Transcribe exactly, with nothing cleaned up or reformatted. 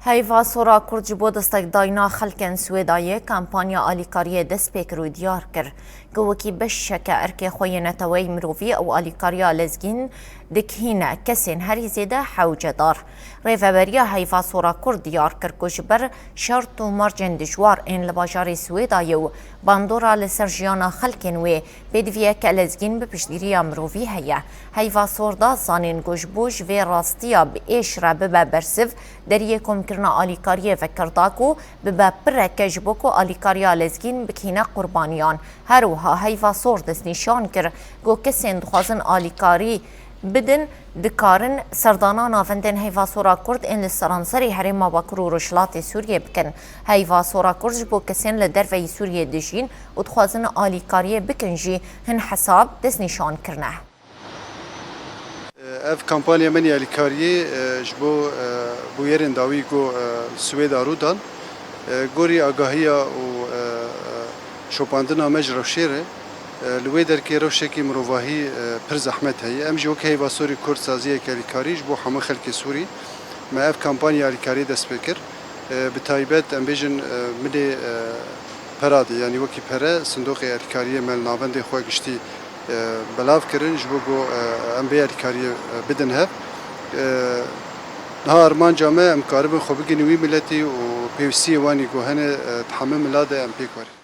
Heyva Sora Kurd ji bo destekdayina xelkên Swêdayê kampanya alîkariyê dest pê kir û diyar kir ku wekî beşeke erkê xwe yê neteweyî mirovî ew alîkariya lezgîn dikihîne kesên herî zêde hewcedar. Rêveberiya Heyva Sora Kurd diyar kir ku ji ber şert û mercên dijwar ên li bajarê Swêdayê û bandora li ser jiyana xelkên wê, pêdiviyeke lezgîn bi piştgiriya mirovî heye. Heyva Sor da zanîn ku ji bo ji vê rastiya bi êş re bibe bersiv, deriyê komkirina alîkariyê vekirda ku bibe pireke ji bo ku alîkariya lezgîn bikihîne qurbaniyan. Her wiha Heyva Sor destnîşan kir ku kesên dixwazin alîkarî bidin, dikarin serdana navendên Heyva Sora Kurd ên li seranserê Herêma Bakur û Rojhilatê Sûriyê bikin. Heyva Sora Kurd ji bo kesên li derveyî Sûriyê dijîn û dixwazin alîkariyê bikin jî hin hesab destnîşan kirine. Ev kampanya Menî Alîkariyê ji bo bûyerên dawî ku Swêda rû dan, gorî agahiya û şopandina me ji rewşê re, li wê derkê rewşekî mirovahî pir zehmet heye. Em jî wek Heyva Sorî Kurd saziyeke alîkarî ji bo hemû xelkê Sûrî me ev kampanya alîkariyê dest pê kir. Bi taybet em bêjin milê pera de, yanî wekî pere sindoqê alîkariyê me li navendê xwe giştî belav kirin ji bo ku em vê alîkariyê bidin hev. Niha armanca me em karibin xwe bigihînin wî miletî û pêwîstiyê wan î ku hene di hemû mila de em pêk werin.